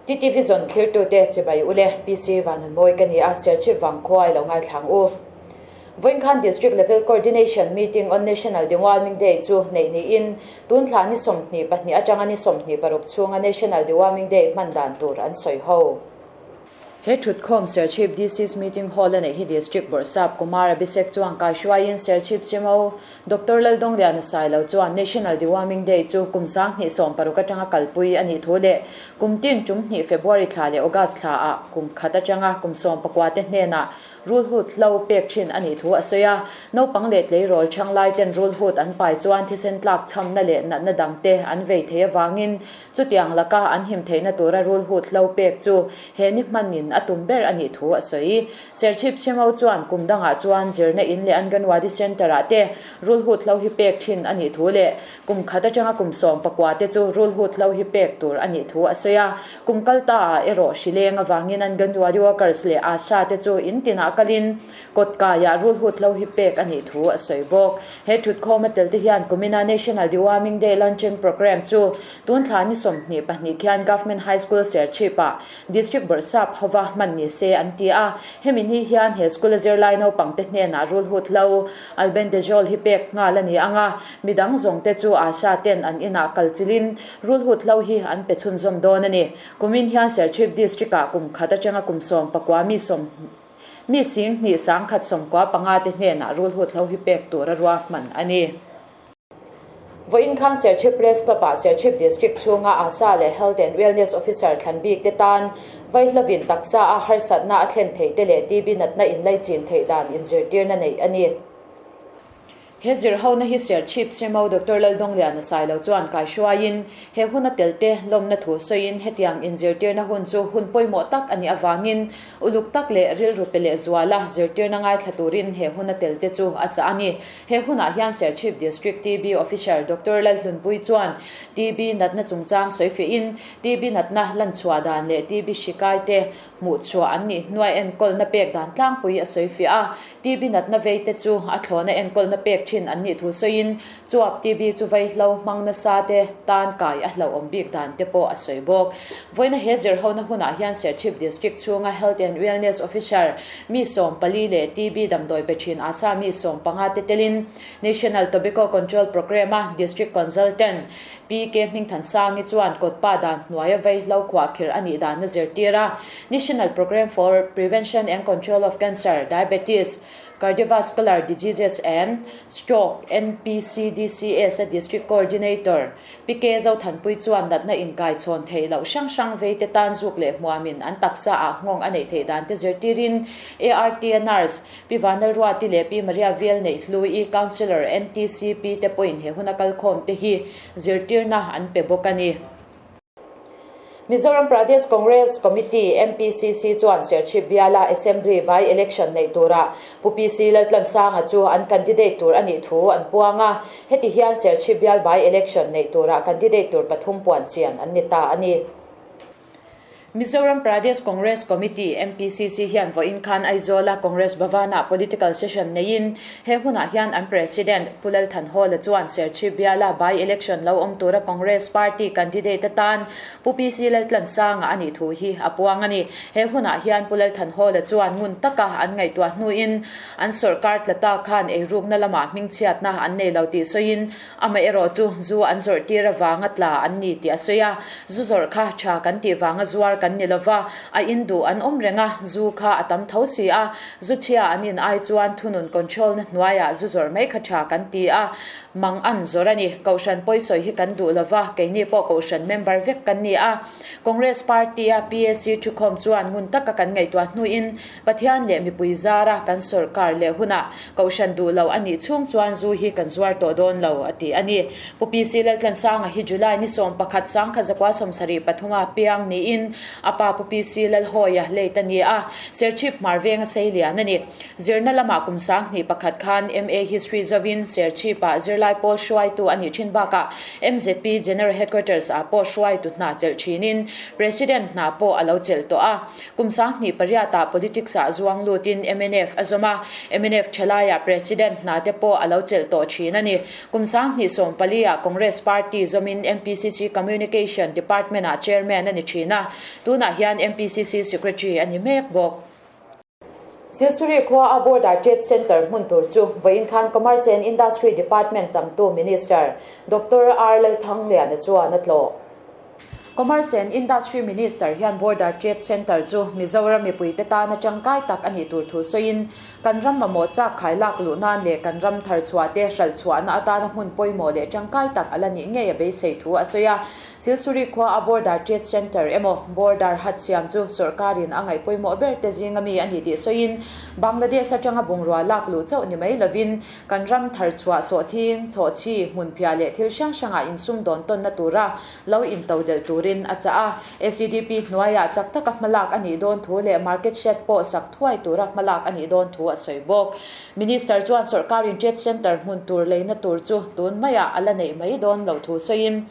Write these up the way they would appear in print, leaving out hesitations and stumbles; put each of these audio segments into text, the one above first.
TTV zawn thlirtute chibai ule, PC Vanunmawi ka ni a, Serchhip vangkhua i lo ngaithlang u. Vawinkhan District Level Coordination Meeting on National Deworming Day chu neih niin tun thla ni 22 atanga ni 26 chhunga National Deworming Day hman dan tur an sawi ho. He thutkhawm Serchhip DC's Meeting Hall a neih hi District Bawrhsap Kumar Abhishek chuan kaihruaiin Serchhip CMO Doctor Laldongliana Sailo chuan National Deworming Day chu kum 2016 atanga kalpui a nih thu leh kum tin tum hnih February thla leh August thla ah kum khat atanga kum 14 te hnenah Rulhut hlo pek thin a nih thu a sawi a, naupang leh tleirawl chhang lai ten rulhut an pai chuan thisen tlak chhamna leh natna dang te an vei thei avangin chutiang laka an him theihna tura rulhut hlo pek chu he ni hmanin a tum ber a nih thu a sawi. Serchhip Chhemo chuan kum dangah chuan zirna in leh Anganwadi Centre ah te rulhut hlo hi pek thin a nih thu leh Kum khat atanga kum 14 te chu rulhut hlo hi pek tur a nih thu a sawi a. Kum kal ta ah erawh hrileng avangin Anganwadi workers leh ASHA te chu in tinah kalin kawt kaiah rulhut hlo hi pek a nih thu a sawi bawk. He thutkhawm a tel te hian kumina National Deworming Day Luncheon Programme chu tun thla ni 22 khian Government High School Serchhip ah District Bawrhsap hova hman ni se an ti a. Hemi ni hian he school a zirlai naupang te hnenah rulhut hlo Albendazole hi pek nghal a ni ang a. Midang zawng te chu Asha ten an inah kal chilin rulhut hlo hi an pe chhunzawm dawn a ni. Kumin hian Serchhip District ah kum khat atanga kum 19 mi sawm mi sing hnih sang khat 95 te hnenah rulhut hlo hi pek tur a ruahman a ni. Vawiin khan Serchhip Press Club ah Serchhip District chhunga Asha leh Health and Wellness Officer thlan bik te tan vaihlovin taksa a harsatna a thlen theih te leh TB natna inlaichin theih dan inzirtirna neih a ni. He zirhona hi Serchhip CMO Doctor Laldongliana Sailo chuan kaihruaiin he hun a tel te lawmna thu sawiin hetiang inzirtirna hun chu hun pawimawh tak a nih avangin uluk tak leh rilru pe leh zuala zirtirna ngaithla turin he hun a tel te chu a chah a ni. He hunah hian Serchhip District TB Officer Doctor Lalhlunpui chuan TB natna chungchang sawifiahin TB natna lanchhuah dan leh TB hri kai te hmuh chhuah an nih hnuai enkawlna pek dan tlangpui a sawifiah a. TB natna vei te chu a thlawna enkawlna pek thin an nih thu sawiin chuap TB chu vaihlo hmang nasa te tan kai a hlauhawm bik dan te pawh a sawi bawk. Vawiina he zirhona hunah hian Serchhip District chhunga Health and Wellness Officer mi 14 leh TB damdawi pe thin ASHA mi 15 te telin National Tobacco Control Programme a District Consultant PK Hmingthansangi chuan kawtpa dan hnuaia vaihlo khuahkhirh a nih dan a zirtir a. National Programme for Prevention and Control of Cancer, Diabetes, Cardiovascular Diseases and Stroke, NPCDCS, a District Coordinator PK Zothanpui chuan natna inkai chhawn theih loh hrang hrang vei te tan zuk leh hmuamin an taksa ah nghawng a neih theih dan te zirtirin ART a Nurse Pi Vanlalruati leh Pi Maria Vel neih hlui Councillor NTCP te pawhin he huna kalkhawm te hi zirtirna an pe bawk a ni. Mizoram Pradesh Congress Committee, MPCC, chuan Serchhip biala Assembly by Election neih turah Pu PC Laltlansanga chu an candidate tur a nih thu an puang a. Heti hian Serchhip bial by Election neih turah candidate tur pathum puan chian an ni ta a ni. Mizoram Pradesh Congress Committee, MPCC, hian vawiin khan Aizawla Congress Bhavan-ah political session neiin he hunah hian an President Pu Lalthanhawla chuan Serchhip biala by-election lo awm tura Congress Party candidate atan Pu PC Laltlansanga a nih thu hi a puang a ni. He hunah hian Pu Lalthanhawla chuan ngun taka an ngaihtuah hnuin an sawrkar tla ta khan eirukna lamah hmingchhiatna an nei lo tih sawiin Amaherawh chu zu an zawrh tir avanga tla an ni tih a sawi a, zu zawrh kha tha kan tih vanga zuar kan ni lova, a in duh an awm reng a, zu kha a tam tho si a, zu chhia an in ai chuan thunun control na hnuaiah zu zawrh mai kha tha kan ti a, mang an zawrh a ni. Kohhran pawisawi hi kan duh lova, keini pawh kohhran member vek kan ni a. Congress Party a PAC thukhawm chuan ngun taka kan ngaihtuah hnuin Pathian leh mipui zara kan sawrkar leh hunah Kohhran duh lo a nih chhung chuan zu hi kan zuar tawh dawn lo, a ti a ni. Pu PC Laltlansanga hi July ni 11 1973 a piang niin a pa Pu PC Lalhawia late a ni a, Serchhip Hmar venga sei lian a ni. Zirna lamah kum 2001 khan MA History zovin Serchhip-ah zirlai Zirlai Pawl hruaitu a nih thin bakah MZP General Headquarters ah pawh hruaitu hna chelh thinin President hna pawh a lo chelh tawh a. Kum 2008 ah politics ah zuang lutin mnf a zawm a, mnf thalaiah President hna te pawh a lo chelh tawh thin a ni. Kum 2014 ah Congress Party zawmin MPCC Communication Department ah Chairman a ni thin a, tunah hian MPCC Secretary a ni mek bawk. Silsuri khua a Border Trade Centre hmun tur chu vawiin khan Commerce and Industry Department changtu Minister Doctor R Lalthangliana chuan a tlawh. Commerce and Industry Minister hian Border Trade Centre chu Mizoram mipuite tana tangkai tak a nih tur thu sawiin, kan ram mamawh chak khai lak luh nan leh kan ram thar chhuah te hralh chhuahna atana hmun pawimawh leh tangkai tak a la nih ngei a beisei thu a sawi a. Silsuri khua a Border Trade Centre emaw Border Hat siam chu sawrkarin a ngaih pawimawh ber te zinga mi a ni tih sawiin, Bangladesh atanga bungrua lak luh chauh ni mai lovin kan ram thar chhuah sawhthing, chhawhchhi, hmunphiah leh thil hrang hrangah insum dawn tawnna tura lo intodelh turin a chah a. SEDP hnuaiah chak taka hmalak a nih dawn thu leh market shed pawh sak thuai tura hmalak a nih dawn thu a sawi bawk. Minister chuan sawrkarin Trade Centre hmun tur leina tur chu tun maiah a la neih mai dawn loh thu sawiin,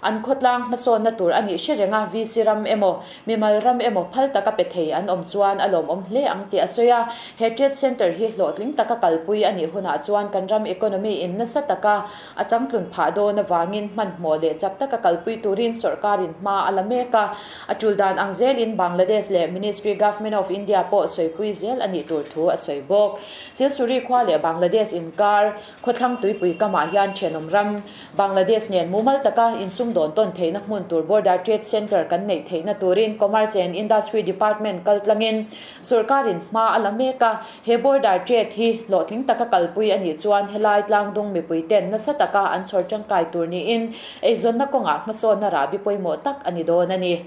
An khawtlang hmasawnna tur a nih hre reng a, VC ram emaw, mimal ram emaw phal taka pe thei an awm chuan a lawmawm hle ang tih a sawi a. He Trade Centre hi hlawhtling taka kalpui a nih hunah chuan kan ram economy in nasa taka a changtlun phah dawn avangin hmanhmawh leh chak taka kalpui turin sawrkarin hma a la mek a. A tul dan ang zelin Bangladesh leh Ministry Government of India pawh sawipui zel a nih tur thu a sawi bawk. Silsuri khua leh Bangladesh inkar Khawthlang tuipui kamah hian thenawm ram, Bangladesh nen mumal taka insumdawn tawn theihna hmun tur Border Trade Centre kan neih theihna turin Commerce and Industry Department kaltlangin sawrkarin hma a la mek a. He Border Trade hi hlawhtling taka kalpui a nih chuan helai tlangdung mipuiten nasa taka an chhawr tangkai tur niin eizawnna kawngah hmasawnna rahbi pawimawh tak a ni dawn a ni.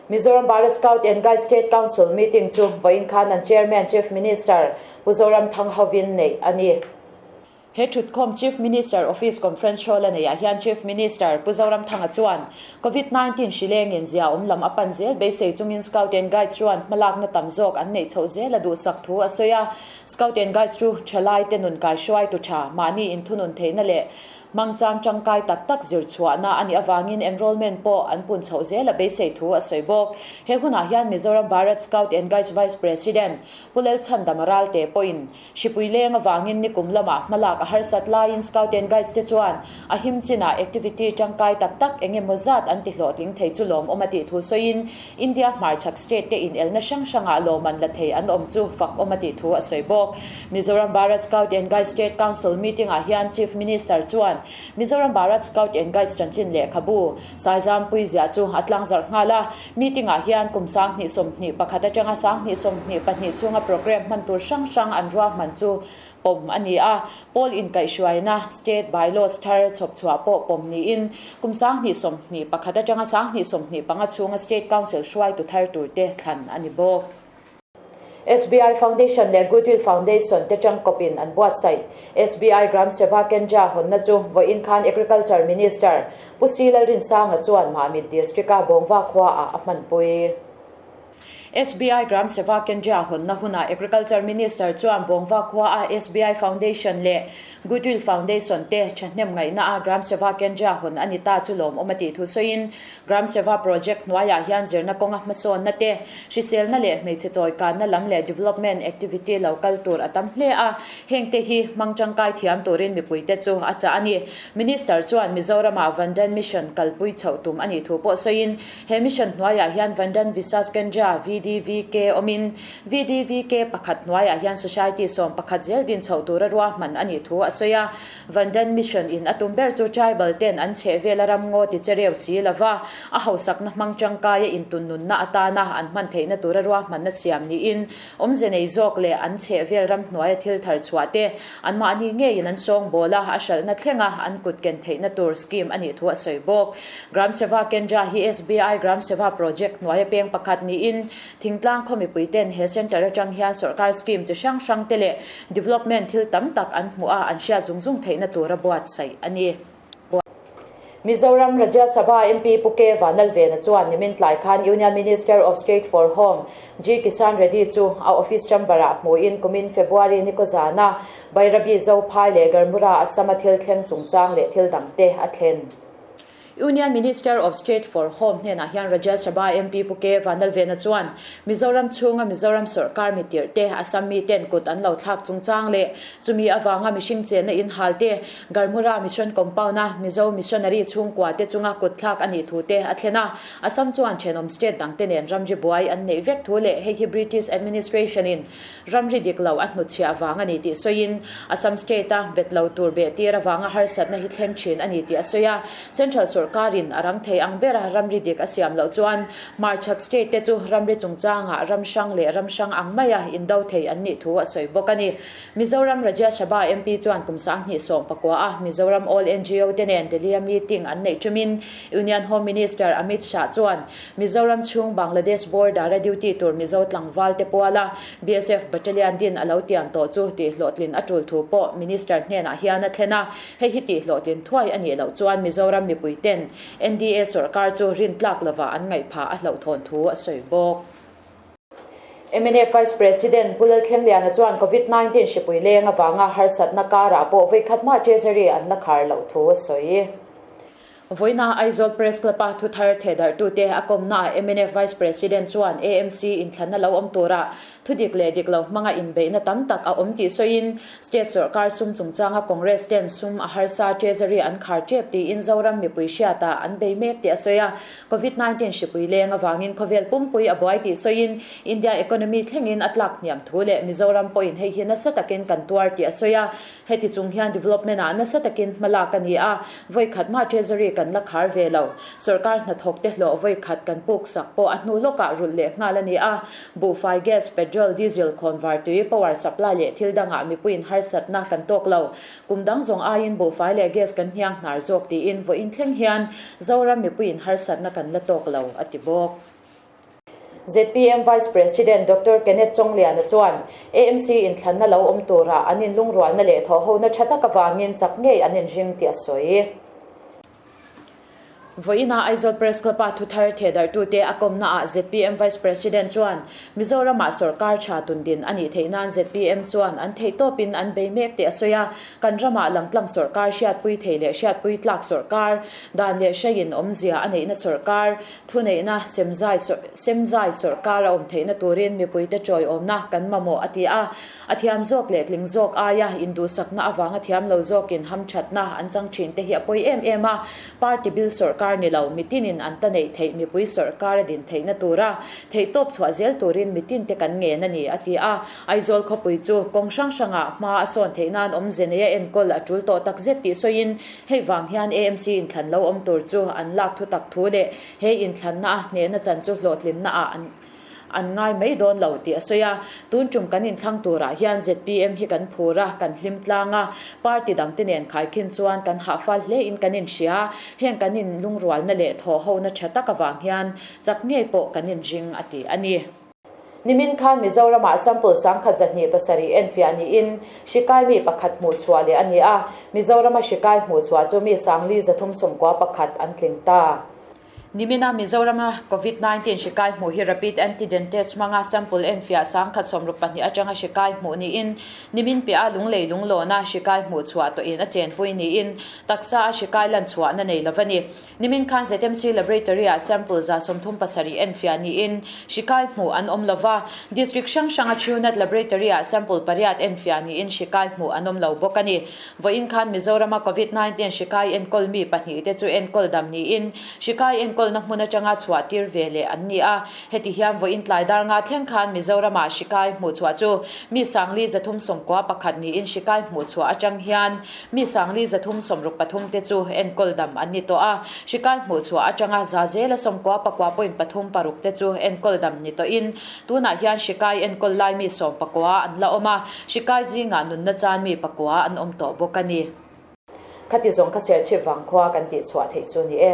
Mizoram Bharat Scout and Guide State Council meeting chu vawiin khan an Chairman Chief Minister Pu Zoramthang hovin neih a ni. He thutkhawm Chief Minister Office Conference Hall a neihah hian Chief Minister Pu Zoramthanga chuan Covid 19 hri lengin zia awm lam a pan zel beisei chungin Scout and Guides chuan hmalakna tam zawk an neih chhoh zel a duhsak thu a sawi a. Scout and Guides chu thalaite nun kaihruaitu tha mahni inthunun theihna leh Hmangchang tangkai tak tak zir chhuahna a nih avangin enrollment pawh an pun chhoh zel a beisei thu a sawi bawk. He hunah hian Mizoram Bharat Scout and Guides Vice President Pu Lalchhandama Ralte pawhin hripui leng avangin nikum lamah hmalak a harsat laiin Scout and Guides te chuan a him chinah activity tangkai tak tak eng emaw zat an ti hlawhtling thei chu lawmawm a tih thu sawiin India hmarchhak state te inelna hrang hrangah lawmman la thei an awm chu fakawm a tih thu a sawi bawk. Mizoram Bharat Scout and Guides State Council meeting-ah hian Chief Minister chuan Mizoram Bharat Scout and Guides chanchin lehkhabu Saizampui ziah chu a tlangzarh nghal a. Meeting-ah hian kum 2021 atanga 2022 chhunga programme hman tur hrang hrang an ruahman chu pawm a ni a. Pawl inkaihhruaina State Bylaws thar chhawp chhuah pawh pawm niin kum 2021 atanga 2025 chhunga State Council hruaitu thar turte thlan a ni bawk. SBI Foundation leh Goodwill Foundation te tangkawpin an buatsaih. SBI Gram Seva Kendra hawnna chu vawiin khan Agriculture Minister Pu Si Lalrinsanga chuan Mamit District-a Bawngva khuaah a hmanpui. SBI Gram Seva Kendra hawnna hunah Agriculture Minister chuan Bawngva khuaah SBI Foundation leh Goodwill Foundation te thahnem ngaihnaah Gram Seva Kendra hawn a ni ta chu lawmawm a tih thu sawiin Gram Seva Project hnuaiah hian zirna kawnga hmasawnna te, hriselna leh hmeichhe chawikanna lam leh development activity lo kal tur a tam hle a, hengte hi hmang tangkai thiam turin mipuite chu a chah a ni. Minister chuan Mizoramah Vandan Mission kalpui chhoh tum a nih thu pawh sawiin, he mission hnuaiah hian Vandan Visas Kendra, VDVK, awmin VDVK pakhat hnuaiah hian society 11 zel din chhoh tura ruahman a nih thu a sawi a. Vandan Mission in a tum ber chu tribal ten an chheh vela ramngaw ti che reu si lova, a hausakna hmang tangkaia intunnunna atana an hman theihna tura ruahmanna siam niin awmze nei zawk leh an chheh vel ramhnuaia thil thar chhuah te anmahni ngeiin an sawngbawl a, a hralhna thlenga an kut ken theihna tur scheme a nih thu a sawi bawk. Gram Seva Kendra hi SBI Gram Seva Project hnuaia peng pakhat niin Thingtlang khaw mipui ten he centre atang hian sawrkar scheme chi hrang hrang te leh development thil tam tak an hmuh a, an hriat zung zung theihna tura buatsaih a ni. Mizoram Rajya Sabha MP Pu K Vanlalvena chuan nimin tlai khan Union Minister of State for Home G Kisan Reddy chu a office chamber-ah hmuhin kumin February ni kawzana Bairabi Zophai leh Garmura Assam-a thil thleng chungchang leh thil dangte a thlen. Union Minister of State for Home hnenah hian Rajya Sabha MP Pu K Vanlalvena chuan Mizoram chhunga Mizoram sawrkar mi tirh te, Assam miten kut an lo thlak chungchang leh chumi avanga mihring chenna in hal te, Garmura Mission Compound-a Mizo Missionary chhungkua te chunga kut thlak a nih thu te a thlen a. Assam chuan thenawm state dangte nen ramri buai an neih vek thu leh hei hi British administration-in ramri dik lo a hnutchhiah vang a ni tih sawiin Assam state-a bet lo tur beh tir avanga harsatna hi thleng thin a ni tih a sawi a. Central sawrkarin a rang thei ang bera ramri dik a siam loh chuan hmarchhak state te chu ramri chungchangah ram hrang leh ram hrang ang maia indo thei an nih thu a sawi bawk a ni. Mizoram Rajya Sabha MP chuan kum 2019 a Mizoram All NGO te nen Delhi-a meeting an neih tumin Union Home Minister Amit Shah chuan Mizoram chhung Bangladesh border-a duty tur Mizo tlangval te puala BSF battalion din a lo tiam tawh chu tihhlawhtlin a tul thu pawh Minister hnenah hian a thlen a, hei hi tihhlawhtlin thuai a nih loh chuan Mizoram mipui ten NDA sorkar chu rintlak lova an ngaihphah a hlauhthawn thu a sawi bawk. Mnf Vice President Pu Lalthlengliana chuan Covid 19 hripui leng avanga harsatna karah pawh vawikhat mah Treasury an la khar loh thu a sawi. Vawiina Aizawl Press Club-a thuthar thehdarhtute a kawmnaah mnf Vice President chuan AMC inthlanna lo awm turah thudik leh dik lo hmanga inbeihna tam tak a awm tih sawiin State sawrkar sum chungchanga Congress ten sum a harsa Treasury an khar tep tiin Zoram mipui hriatah an bei mek tih a sawi a. Covid 19 hripui leng avangin khawvel pumpui a buai tih sawiin India economy thlengin a tlak hniam thu leh Mizoram pawhin hei hi nasa takin kan tuar tih a sawi a. Heti chung hian development ah nasa takin hma lak a ni a, vawi khat mah Treasury kan la khar ve lo. Sawrkar hnathawk te hlawh vawi khat kan puk sak pawh a hnu lawkah rulh leh nghal a ni a. Buhfai gas, petrol, diesel, khawnvar tui, power supply leh thil dangah mipuiin harsatna kan tawk lo. Kum dang zawng aiin buhfai leh gas kan hniang hnar zawk tiin vawiin thleng hian Zoram mipuiin harsatna kan la tawk lo, a ti bawk. Zpm Vice President Doctor Kenneth Chawngliana chuan AMC inthlanna lo awm turah an inlungrualna leh thawhhona tha tak avangin chak ngei an inring tih a sawi. Vawiina Aizawl Press Club-a thuthar thehdarhtute a kawmnaah zpm Vice President chuan Mizoramah sawrkar tha tundin a nih theih nan zpm chuan an theihtawpin an bei mek tih a sawi a, kan ramah langtlang sawrkar hriatpui thei leh hriatpui tlak sawrkar, dan leh hraiin awmzia a neihna sawrkar, Thuneihna semzai semzai sawrkar a awm theihna turin mipuite tawiawmna kan mamawh a ti a. A thiam zawk leh tling zawk aia induhsakna avanga thiam lo zawkin hamthatna an chang thin te hi a pawi em em a. Party bil sawrkar ni lo, mitinin an ta neih theih mipui sawrkar a din theihna tura theihtawp chhuah zel turin mitinte kan ngen a ni, a ti a. Aizawl khawpui chu kawng hrang hrangah hma a sawn theih nan awmze neia enkawl a tul tawh takzet tih sawiin Hei vang hian AMC inthlan lo awm tur chu an lak thu tak thu leh he inthlanna a hnehna chan chu hlawhtlinna ah an an ngai mai dawn lo tih a sawi a. Tun tum kan inthlang turah hian zpm hi kan phur a, kan hlim tlang a, party dangte nen khaikhin chuan kan hahfal hle in kan inhria. Heng kan inlungrualna leh thawhhona tha tak avang hian chak ngei pawh kan inring a ti a ni. Nimin khan Mizoramah sample 1207 enfiah niin hrikai mi pakhat hmuhchhuah leh a ni a, Mizorama hrikai hmuhchhuah chu mi 4391 an tling ta. Nimina Mizorama Covid 19 hrikai hmuh hi rapid antigen test hmanga sample enfiah 1062 atanga hrikai hmuh niin nimin piah a lunglei lunglawna hrikai hmuhchhuah tawhin a chenpui niin taksa a hrikai lanchhuahna nei lo a ni. Nimin khan ZMC Laboratory-ah sample 37 enfiah niin hrikai hmuh an awm lova, District hrang hranga Truenat Laboratory-ah sample pariat enfiah niin hrikai hmuh an awm lo bawk a ni. Vawiin khan Mizorama Covid 19 hrikai enkawl mi pahnih te chu enkawl dam niin hrikai enkawlna hmun atanga chhuah tir ve leh an ni a. Heti hian vawiin tlai dar nga thleng khan Mizoramah hrikai hmuhchhuah chu mi 4391 niin hrikai hmuhchhuah atang hian Mi 4363 te chu enkawl dam an ni tawh a, hrikai hmuhchhuah atanga za zela 99.36 te chu enkawl dam ni tawhin tunah hian hrikai enkawl lai mi 19 an la awm a, hrikai zingah nunna chan mi pakua an awm tawh bawk a ni. Khati zawng kha Serchhip vangkhua kan tihchhuah theih chu ni e.